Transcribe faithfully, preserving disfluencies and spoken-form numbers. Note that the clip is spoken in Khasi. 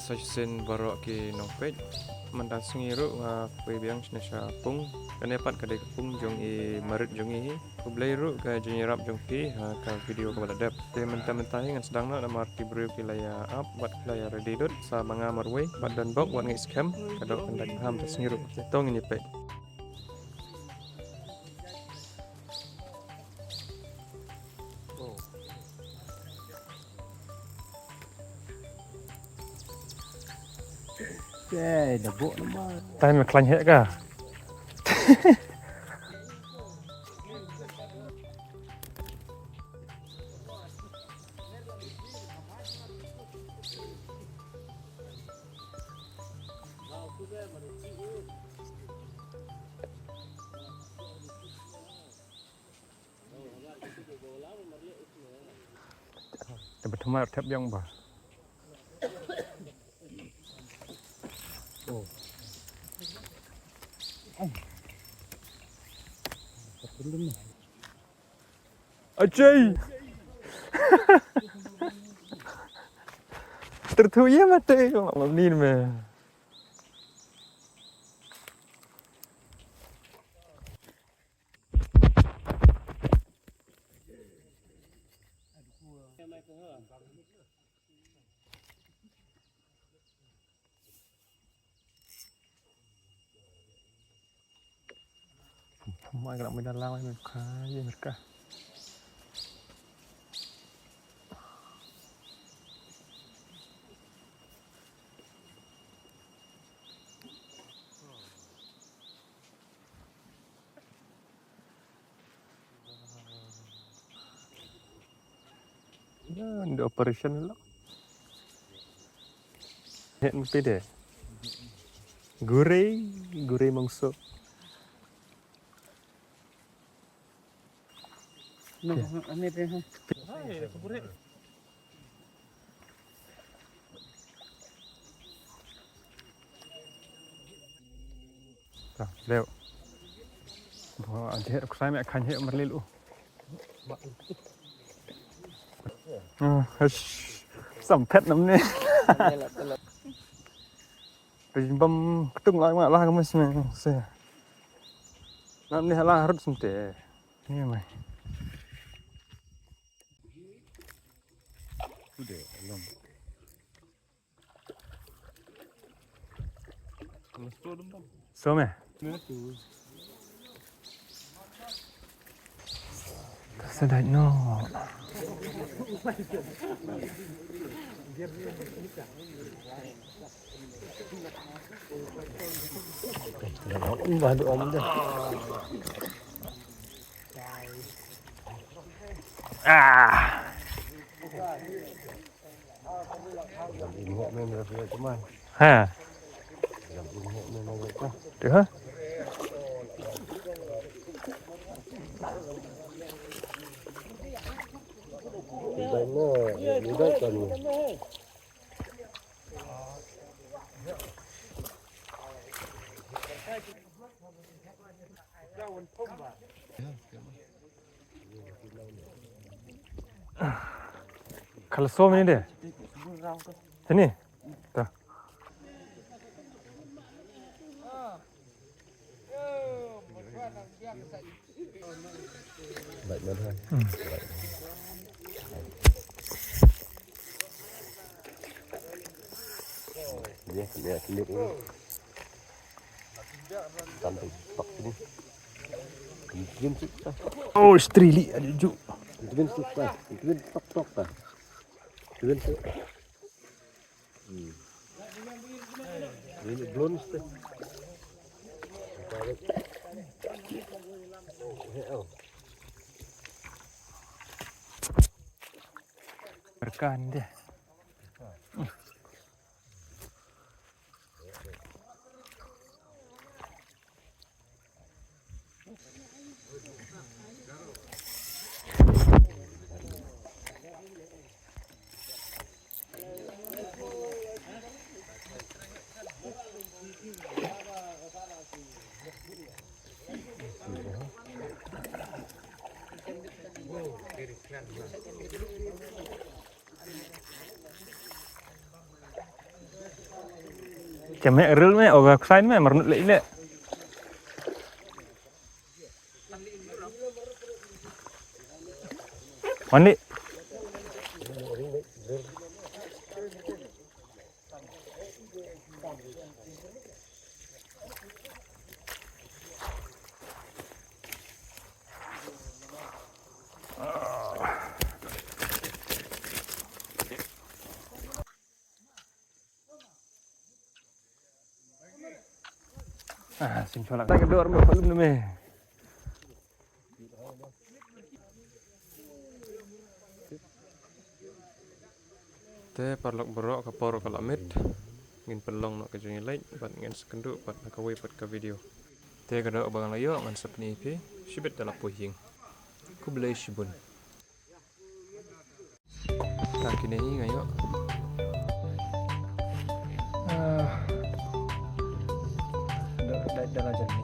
Sa shisien baroh ki nongpeit. Mynta sngi ruh nga poi biang shane sha pung. Kane pat ka dei ka pung jong i marit jong ngi hi. Khublei ruh ka jingïarap jong phi ha ka video kaba la dep. Te mynta mynta hi ngan sdang noh namar ki briew ki la ïa ap bad ki la ïa ready lut. Sa ba nga marwei bad don bok wat ngi skhem ka doh kan dang ham ta sngi ruh. Te to ngin ïa peit. Yay, da bok namar. Time khlaiñ heh ka. Te ba thma thep biang ba. Oh. Achei. Terthu ye mate ko ma nin me. Mai ka mai dalam mai ka ye mereka. Nda operation lo. Heh mesti deh. Gurih, gurih mangso. No, ane deh. Hai, gurih. Ta, leo. Ba, a jeh ksai me khan he marlil u. Ah, hush. Sam phet nam ne. Pejin bam ketung la ma la kemes me. Se. Nam ne la rut sente. Ni mai. Udah, belum. Some. Sedap no. Bah, dua om dah. Ah. Ha. Tu ha. Kala so mini de. Sini. Ta. Baik, baik, baik. Hmm. Ya, ya, sendiri. Sampai tok sini. Mungkin suka. Oh, strili ada ju. Mungkin suka. Mungkin tok tok ta. Mungkin suka. Hmm. Ini belum sih. Rekan deh. Te me ril me, oga kusain me, marnut le ile. Mandi. Ah, sing cholak. Tak dor mo kolum neme. Te paralok baroh, ka por ka la miet. Ngin pynlong noh ka jingïaleit bad ngin sa kynduh pat ha kawei pat ka video. Te ka doh ba ngan la ïoh ngan sa pyni ïa phi shibit da la poi ïing. Khublei shibun. Tang kine hi nga ïoh. Ah. Da, da, da la jan.